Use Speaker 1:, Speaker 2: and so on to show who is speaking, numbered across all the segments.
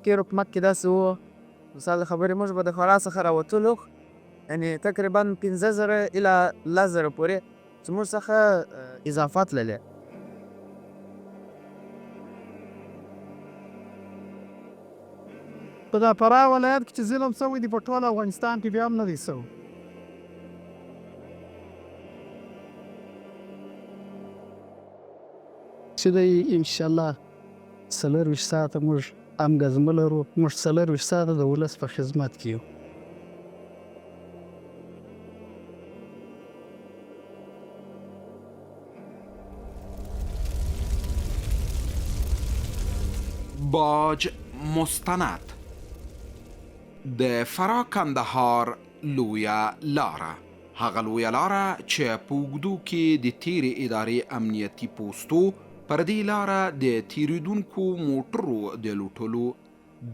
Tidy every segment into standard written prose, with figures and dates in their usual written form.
Speaker 1: تېر حکومت کې داسې وو، مثال د خبرې موږ به د فراه څخه راوتلو، یعنې تقریبا 5000 الی 10000 پورې زموږ څخه اضافه تللې.
Speaker 2: په دا فراه ولایت کې چې ظلم شوی دی، په ټول افغانستان کې بیا هم نه دی شوی. چې دی انشاالله 24 ساعته موږ هم ګزمه لرو، موږ 24 ساعته د ولس په خدمت کې یو.
Speaker 3: باج مستند د فراه کندهار لویه لاره، هغه لویه لاره چې په اوږدو کې د تېرې ادارې امنیتي پوستو پر دې لاره د تېرېدونکو موټرو د لوټلو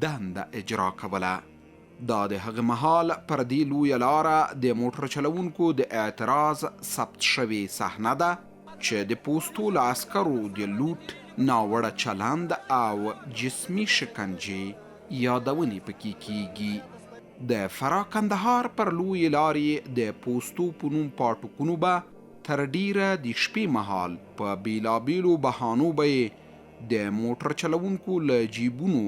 Speaker 3: دنده اجرا کوله. دا د هغه مهال پر دې لویه لاره د موټر چلوونکو د اعتراض ثبت شوې صحنه ده چې د پوستو له عسکرو د لوټ، ناوړه چلند او جسمي شکنجې یادونې پکې کېږي. د فراه کندهار پر لویې لارې د پوستو په نوم پاټکونو به تر ډېره د شپې مهال په بېلابېلو بهانو به یې د موټر چلوونکو له جیبونو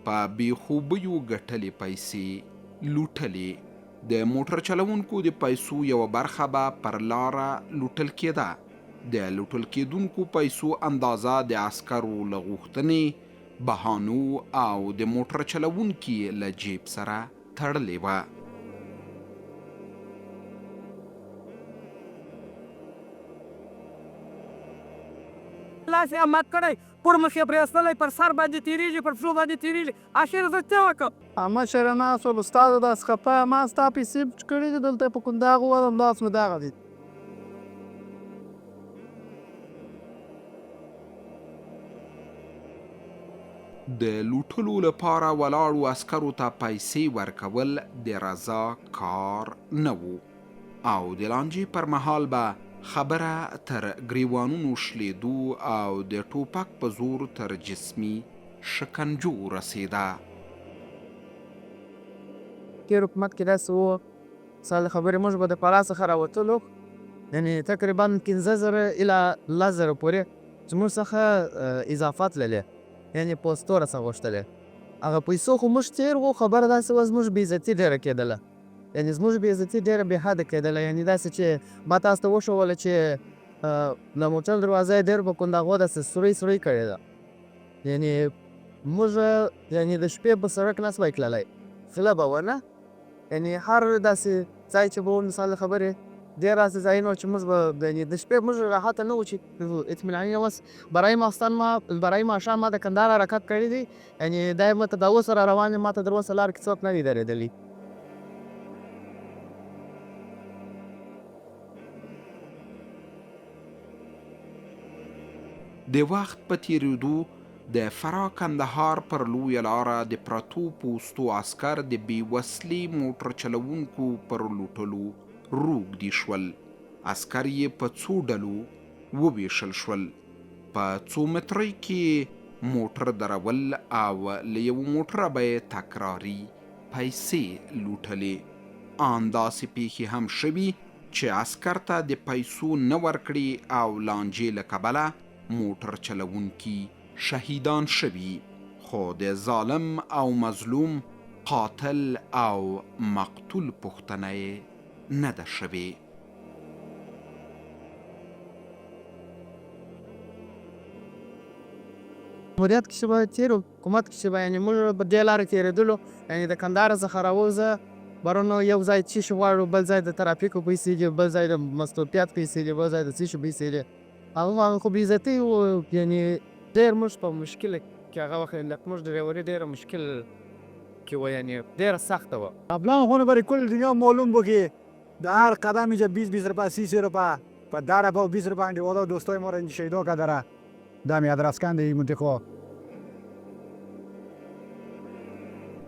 Speaker 3: په بې خوبیو ګټلې پیسې لوټلې. د موټر چلوونکو د پیسو یوه برخه به پر لاره لوټل کېده. د لوټل کېدونکو پیسو اندازه د عسکرو له غوښتنې، بهانو او د موټر چلوونکي له جیب سره تړلې وه.
Speaker 4: لاس یې مات کړی، پر مخ یې پرېستلی، پر سر باندې تېرېږي، پر پښو باندې تېرېږي، اخر زه څه وکړم؟
Speaker 2: مشره ناست ول، استاده داسې خفه یم، ما ستا پیسې پټ کړي دي، دلته یې په کنداغ ووهلم، لاس مې دغه دی.
Speaker 3: د لوټلو لپاره ولاړو عسکرو ته پیسې ورکول د رضا کار نه و او د لانجې پر مهال به خبره تر ګریوانونو شلېدو او د ټوپک په زور تر جسمي شکنجو رسېده.
Speaker 1: تېر حکومت کې داسې وو، مثال د خبرې موږ به د فراه څخه راوتلو، یعنې تقریبا 5000 الی 10000 پورې زموږ څخه اضافه تللې، یعنې پوستو راڅخه غوښتلې. هغه پیسو خو موږ تېر وو، خبره داسې وه زموږ بې عزتي ډېره کېدله، یعنې زموږ بې عزتي ډېره بې حده کېدله، یعنې داسې چې ما تاسو ته وښوله چې د موټر دروازه یې ډېر په کنداغو داسې سورۍ سورۍ کړې ده، یعنې موږ یعنې د شپې په سړک نه سوای تللی، غله به وه نه، یعنې هر داسې ځای چې به و، مثال د خبرې ډېر داسې ځایونه وو چې موږ به یعنې د شپې موږ راحته نه وو چې اطمیناني اوس برای ماخستن ما برای ماښام ما د کندهار حرکت کړی دی، یعنې دا ما ته دا اوس را روان یم، ما ته تر اوسه لار کې څوک نه دی درېدلی.
Speaker 3: د وخت په تېرېدو د فراه کندهار پر لویه لاره د پرتو پوستو عسکر د بې وسلې موټر چلوونکو پر لوټلو روږدي شول. عسکر یې په څو ډلو ووېشل شول. په څو مترۍ کې یې موټر درول او له یوه موټره به یې تکراري پیسې لوټلې. آن داسې پېښې هم شوي چې عسکر ته د پیسو نه ورکړې او لانجې له کبله موټر چلوونکي شهیدان شوي، خو د ظالم او مظلوم، قاتل او مقتول پوښتنه یې نه ده شوې.
Speaker 1: جمهوریت کښې به تېر حکومت کښې به یعنې موږ په دې لاره تېرېدلو، یعنې د کندهار څخه راووځه برونو یو ځای څه شي غواړو، بل ځای د ترافیکو پیسې دي، بل ځای د مستوفیت پیسې دي، بل ځای د څه شي پیسې دي. هغه خو بې عزتي وو، یعنې ډېر موږ په مشکل کې هغه وخت موږ ډریوري ډېره مشکل کې وه، یعنې ډېره سخته وه.
Speaker 2: قبلا خو برای کل دنیا معلوم بود که در هر قدم اینجا 20 20 روپه 30 30 روپه په 10 روپه و 20 روپه انډیوالا دوستای ما را اینجا شهیدا کرده را دمی ادرسکند ای منطقه.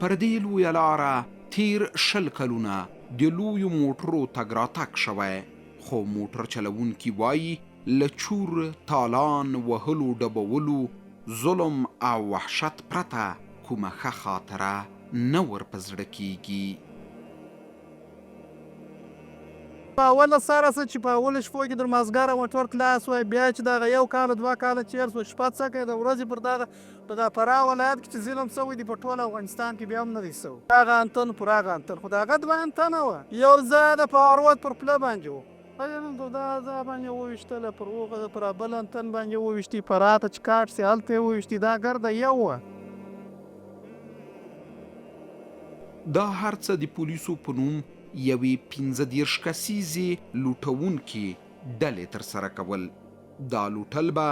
Speaker 3: پر دې لویه لاره تېر 20 کلونه د لویو موټرو تګ راتګ شوی، خو موټر چلوونکي وايي، له چور، تالان، وهلو ډبولو، ظلم او وحشت پرته کومه ښه خاطره نه ور په زړه کېږي.
Speaker 5: په اوله سره څه چې په اولو شپو کې در مازګره موټر خلاص وای، بیا چې دغه یو کال دوه کاله تېر شو، شپه څکه د ورځې پر دغه په دا فراه ولایت کې چې ظلم شوی دی، په ټول افغانستان کې بیا هم نه دی شوی. هغه انتن پر هغه انتن، خو د هغه دوه انتنه وه، یو ځای د پاورود پر پله باندې و، نن پر دا ځای باندې وویشتله، پر هغه پر بل انتن باندې وویشتي، فراه ته چې کاټ شي هلته یې وویشتي، دا ګرده یو وه.
Speaker 3: دا هر څه د پولیسو په نوم یوې 35 کسیزې لوټوونکې ډلې ترسره کول. دا لوټل به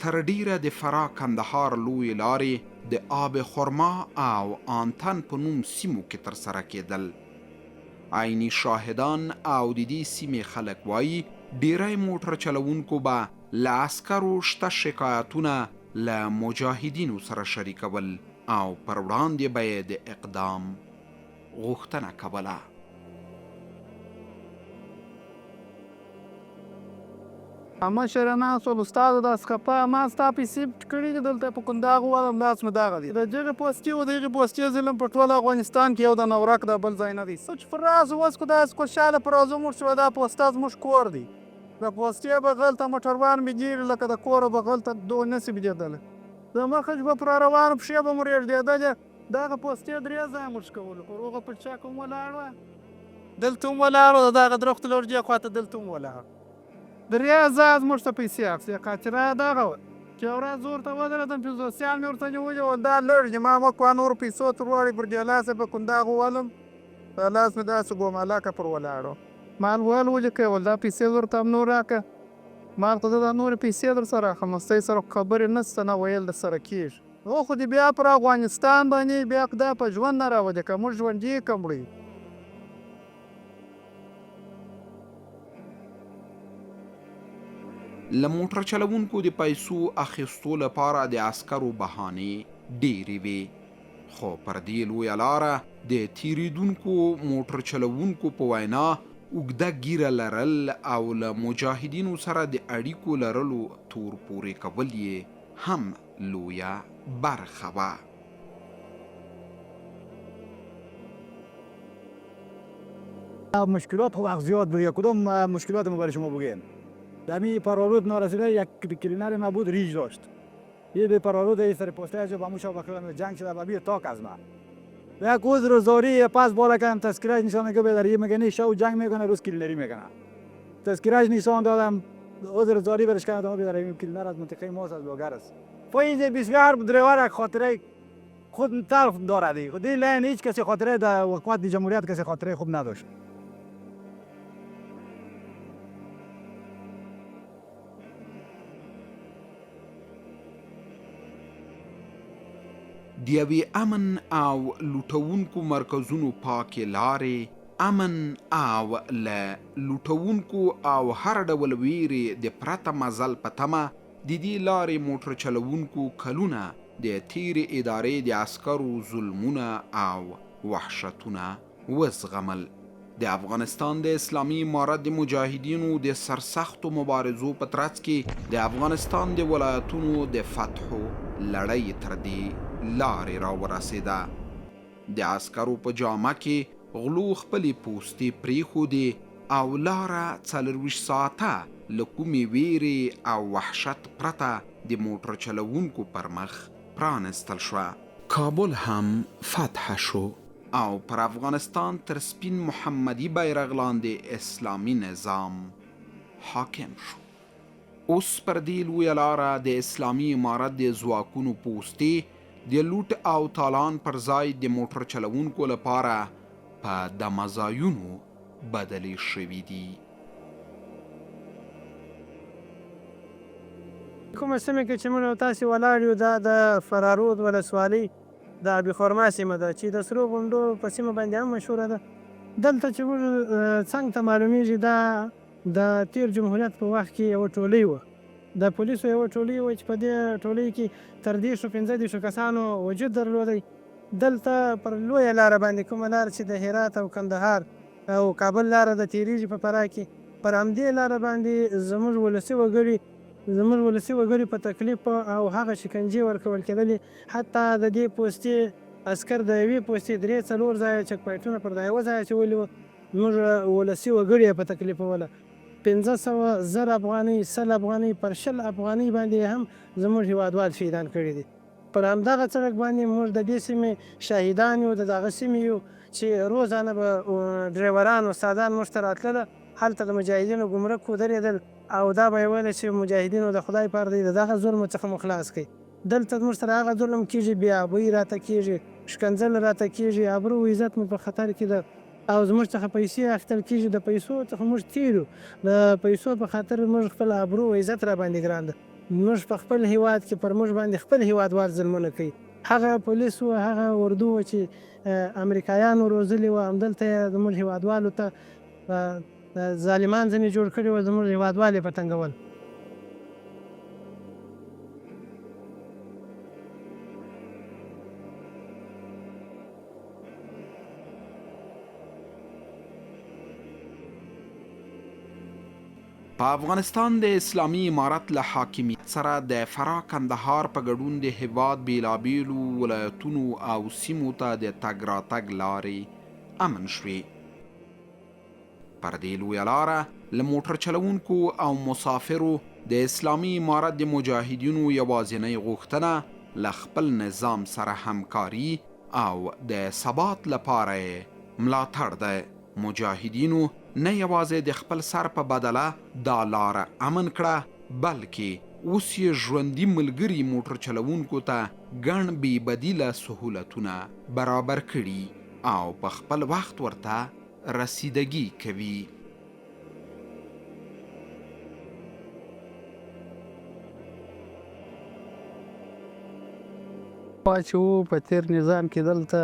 Speaker 3: تر ډېره د فراه کندهار لویې لارې د آب خرما او آنتن په نوم سیمو کې ترسره کېدل. عیني شاهدان او د دې سیمې خلک وايي، ډېری موټر چلوونکو به له عسکرو شته شکایتونه له مجاهدینو سره شریکول او پر وړاندې به یې د اقدام غوښتنه کوله.
Speaker 5: مشره ناست ول، استاد داسې خپه، ما ستا پیسې پټ کړي دي، دلته په کنداغ ووهلم، لاس مې دغه دی. د دغې پوستې او دغې پوستې ظلم په ټول افغانستان کې یو دانه ورک دی، بل ځای نه دی. څه چې پر راسو اوس خو داسې خوشحاله پر راځو موږ چې دا پوسته زموږ کور دی. د پوستې بغل ته موټروان بیدېږي، لکه د کوره بغل ته دوه نه شي بیدېدلی. د مخه چې به پر روانو پښې به مو رېږدېدلې. دغه پوستې درې ځایه موږ کولو، پر هغه پلچک هم ولاړ وه، دلته هم ولاړ وه، د دغه درختو له اوږدې خوا ته دلته هم ولاړ. درې ځایه زموږ څخه پیسې اخیستې. خاطره یې دغه وه چې یوه ورځ زه ورته ودرېدم، پنځوسیان مې ورته نیولي ول، دا لږ دي، ما مه کوه نورو پیسو تر وړی، پر دې لاس یې په کنداغ وولم، دا لاس مې داسې ګومالکه پر ولاړو. مال ول ولیکه، ول دا پیسې ورته هم نور راکړه، مال خو زه دا نورې پیسې در سره اخلم، ستاسې سره خو خبرې نشته، نه ویل در سره کېږي. نو خو دې بیا پر افغانستان باندې بیا خدای په ژوند نه راولي، که موږ ژوندي یو که مړه یو.
Speaker 3: له موټر چلوونکو د پیسو اخیستو لپاره د عسکرو بهانې ډېرې وې، خو پر دې لویه لاره د تېرېدونکو موټر چلوونکو په وینا اوږده ږیره لرل او له مجاهدینو سره د اړیکو لرلو تور پورې کول یې هم لویه برخه وه.
Speaker 2: مشکلات خو وقت زیاد بود، کدام مشکلات ما برای شما بگیم؟ دمی پرارود نارسیده یک کلینر ما بود، ریج داشت، یه به پرارود ای سر پوسته از با موشا بخیرم جنگ شده و بیر تاک از من یک عذر زاری پس بالا کردم، تذکرهش نشان که بدر یه میگه شو جنگ میکنه روز کلینری میکنه، تذکرهش نشان دادم، عذر زاری برش کردم، بدر کلینر از منطقه ماست، از لوگر است. فایز بسیار دریور یک خاطره خود تلخ دارد، خود این هیچ کسی خاطره در وقت جمهوریت کسی خاطره خوب نداشت.
Speaker 3: د یوې امن او لوټوونکو مرکزونو پاکې لارې، امن او له لوټوونکو او هر ډول ویرې د پرته مزل په تمه د دې لارې موټر چلوونکو کلونه د تېرې ادارې د عسکرو ظلمونه او وحشتونه وزغمل. د افغانستان د اسلامي امارت د مجاهدینو د سرسختو مبارزو په ترڅ کې د افغانستان د ولایتونو د فتحو لړۍ تر دې لارې راورسېده. د عسکرو په جامه کې غلو خپلې پوستې پرېښودې او لاره 24 ساعته له کومې ویرې او وحشت پرته د موټر چلوونکو پر مخ پرانستل شوه. کابل هم فتح شو او پر افغانستان تر سپین محمدي بیرغ لاندې اسلامي نظام حاکم شو. اوس پر دې لویه لاره د اسلامي امارت د ځواکونو پوستې د لوټ او تالان پر ځای د موټر چلوونکو لپاره په دمځایونو بدلې شوې دي.
Speaker 4: کومه سیمه کې چې موږ او تاسې ولاړ یو، دا د فرارود ولسوالۍ د ابي خرما سیمه ده چې د سرو غونډو په سیمه باندې هم مشهوره ده. دلته چې موږ څنګ ته معلومیږي، دا د تیر جمهوریت په وخت کې یوه ټولۍ وه، د پولیسو یوه ټولۍ وه چې په دې ټولۍ کې تر 30 35 کسانو وجود درلودی. دلته پر لویه لاره باندې، کومه لاره چې د هرات او کندهار او کابل لاره ده تېرېږي په فراه کې، پر همدې لاره باندې زموږ ولسي وګړي په تکلیف او هغه شکنجې ورکول کېدلې. حتی د دې پوستې عسکر د یوې پوستې درې څلور ځایه چک پواینټونه پر دا یوه ځای اچولي وو، زموږ ولسي وګړي یې په تکلیفوله. 500، 1000 افغانۍ، 100 افغانۍ، پر 20 افغانۍ باندې یې هم زموږ هیوادوال شهیدان کړي دي. پر همدغه څړک باندې موږ د دې سیمې شهیدان یو، د دغه سیمې یو چې روزانه به ډریوران، استادان موږ ته راتلله، هلته د مجاهدینو ګمرک ودرېدل او دا به یې ویل چې مجاهدینو د خدای پار دی، د دغه ظلم څخه مو خلاص کړئ. دلته زموږ سره هغه ظلم کېږي، بې آبروي راته کېږي، ښکنځل راته کېږي، ابرو او عزت مو په خطر کې ده او زموږ څخه پیسې اخیستل کېږي، د پیسو څخه موږ تېر یو، د پیسو په خاطر موږ خپل ابرو او عزت راباندې ګران ده. موږ په خپل هېواد کې پر موږ باندې خپل هېوادوال ظلمونه کوي. هغه پولیس و، هغه اردو و چې امریکایانو روزلي وه، همدلته یې زموږ هېوادوالو ته ظالمان ځنې جوړ کړي وه، زموږ هېوادوال یې په تنګول.
Speaker 3: په افغانستان د اسلامي امارت له حاکمیت سره د فراه کندهار په ګډون د هېواد بېلابېلو ولایتونو او سیمو ته د تګ راتګ لارې امن شوې. پر دې لویه لاره له موټر چلوونکو او مسافرو د اسلامي امارت د مجاهدینو یوازینۍ غوښتنه له خپل نظام سره همکاري او د ثبات لپاره یې ملاتړ دی. مجاهدینو نه یوازې د خپل سر په بدله دا لاره امن کړه، بلکې اوس یې ژوندي ملګري موټر چلوونکو ته ګڼ بې بدیله سهولتونه برابر کړي او په خپل وخت ورته رسیدګي کوي.
Speaker 6: پخوا چې وو په تېر نظام کې دلته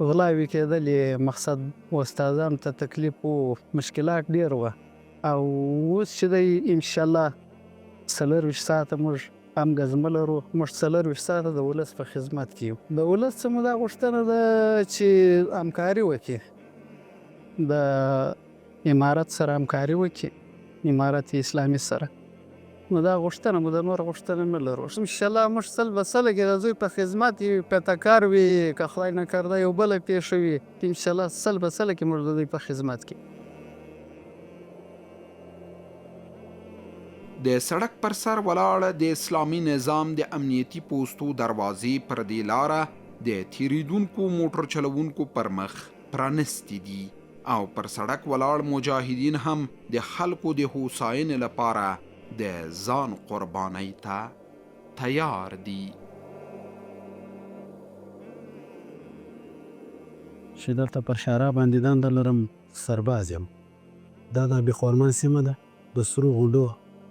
Speaker 6: غلاوې کېدلې، مقصد استادانو ته تکلیف وو، مشکلات ډېر وه او اوس چې دی انشاالله 24 ساعته موږ هم ګزمه لرو، موږ 24 ساعته د ولس په خدمت کې یو. د ولس څخه مو دا غوښتنه ده چې همکاري وکړي، د امارت سره همکاري وکړي، امارت اسلامي سره. نو دا غوښتنه مو ده، نوره غوښتنه نه لرو. انشاالله موږ سل په سله کې د دوی په خدمت یو، که تکر وي، که خدای نه کرده یو بله پېښه وي، انشاالله سل په سله کې موږ د دوی په خدمت کې.
Speaker 3: د سړک پر سر ولاړ د اسلامي نظام د امنیتي پوستو دروازې پر دې لاره د تېرېدونکو موټر چلوونکو پر مخ پرانستې دي او پر سړک ولاړ مجاهدین هم د خلکو د هوساینې لپاره د ځان قربانۍ ته تیار دي.
Speaker 7: چې دلته پر شارع باندې دنده لرم، سرباز یم. دا د ابي خورمان سیمه ده، د سرو غونډو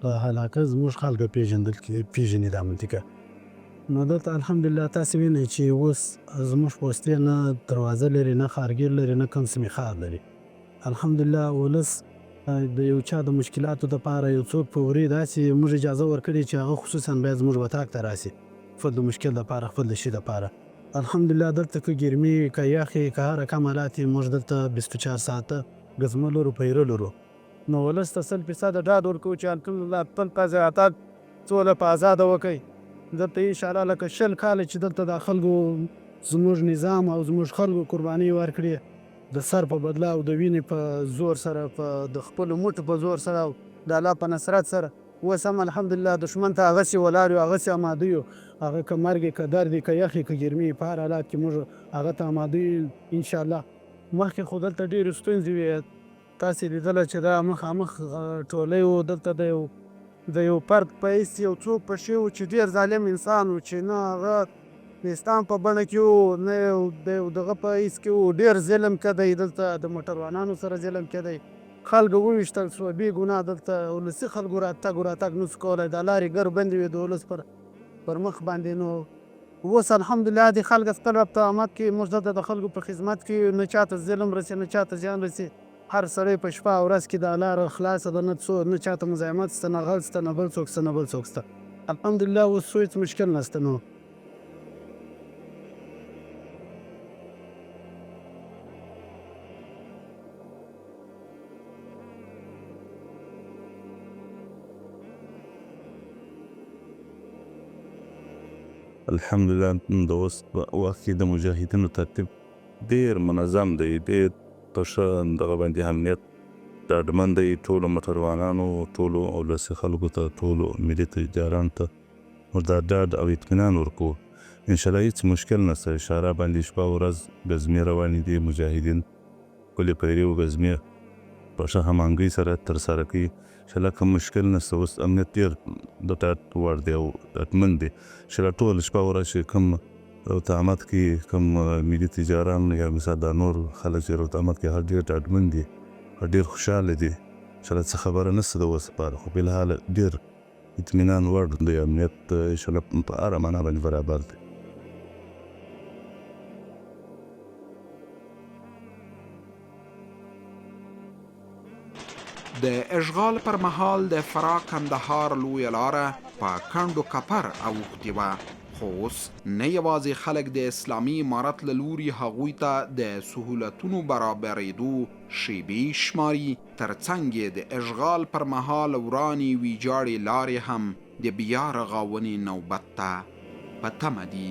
Speaker 7: په علاقه زموږ خلک پیژندل پیژني دا منطقه. نو دلته الحمدلله تاسې وینئ چې اوس زموږ پوستې نه دروازه لري، نه ښارګیر لري، نه کوم سیمې ښار لري. الحمدلله ولس د یو چا د مشکلاتو دپاره یو څوک په وري داسې موږ اجازه ورکړې چې هغه خصوصا باید زموږ وطاق ته راسي خپل د مشکل دپاره، خپل د شي دپاره. الحمدلله دلته که ګرمي وي، که یخ وي، که هر رقم حالات وي، موږ دلته 24 ساعته ګزمه لرو، پیره لرو.
Speaker 5: نو ولس ته سل فیصده ډاډ ورکوو چې الحمدلله خپل تګ راتګ سوله په ازاده وکړئ. دلته ان شاءالله لکه 20 کاله چې دلته دا خلکو زموږ نظام او زموږ خلکو قربانۍ ورکړې د سر په بدله او د وینې په زور سره، په د خپلو مټو په زور سره او د الله په نصرت سره اوس هم الحمدلله دښمن ته هغسې ولاړ یو، هغسې اماده یو. هغه که مرګ که درد که یخ که ګرمي، په هر حالات کې موږ هغه ته اماده یو ان شاءالله. مخکې خو دلته ډېرې ستونزې وې، تاسې لیدله چې دا مخامخ ټولی و، دلته د یو د یو فرد په حیث یو څوک پښې و چې ډېر ظالم انسان و، چې نه هغه د اسلام په بڼه کې و، نه یو د یو دغه په حیث کې و، ډېر ظلم کېدی دلته، د موټروانانو سره ظلم کېدی، خلک وویشتل شو بې ګناه، دلته ولسي خلکو راتګ وراتګ نه شو کولی، دا لارې ګر بندې وې د ولس پر مخ باندې. نو اوس الحمدلله دي خلک خپل رب ته آمد کوي، موږ دلته د خلکو په خدمت کې یو، نه چاته ظلم رسي، نه چاته زیان رسي. هر سړی په شپه او ورځ کې دا لاره خلاصه ده، نه څو نه چاته مزاحمت شته، نه غل شته، نه بل څوک شته، نه بل څوک شته. الحمدلله اوس هېڅ مشکل نشته. نو
Speaker 8: الحمدلله د اوس په وخت کې د مجاهدینو ترتیب ډیر منظم دی، ډیر په ښه دغه باندې امنیت ډاډمن دی. ټولو موټروانانو، ټولو اولسي خلکو ته، ټولو ملي تجارانو ته موږ دا ډاډ او اطمینان ورکوو، انشاالله هیڅ مشکل نشته. شارع باندې شپه او ورځ ګزمې روانې دي، مجاهدین خپلې پیرې او ګزمې په ښه هماهنګۍ سره ترسره کوي. انشاالله کوم مشکل نشته. اوس امنیت ډېر د ډاډ وړ دی او ډاډمن دی. انشاالله ټول شپه ورځ چې کوم رفت آمد کوي، کوم ملي تجاران یا مثال دا نور خلک چې رفت آمد کوي، هغه ډېر ډاډمن دي او ډېر خوشحاله دي. انشاالله څه خبره نشته د اوس لپاره، خو فلحال ډېر اطمینان وړ دی امنیت، انشاالله په هره معنا باندې برابر دی.
Speaker 3: د اشغال پر مهال د فراه کندهار لویه لاره په کنډو کپر اوښتې وه، خو اوس نه یوازې خلک د اسلامي امارت له لوري هغوی ته د سهولتونو برابرېدو شېبې شماري، تر څنګ یې د اشغال پر مهال ورانې ویجاړې لارې هم د بیا رغاونې نوبت ته په تمه دي.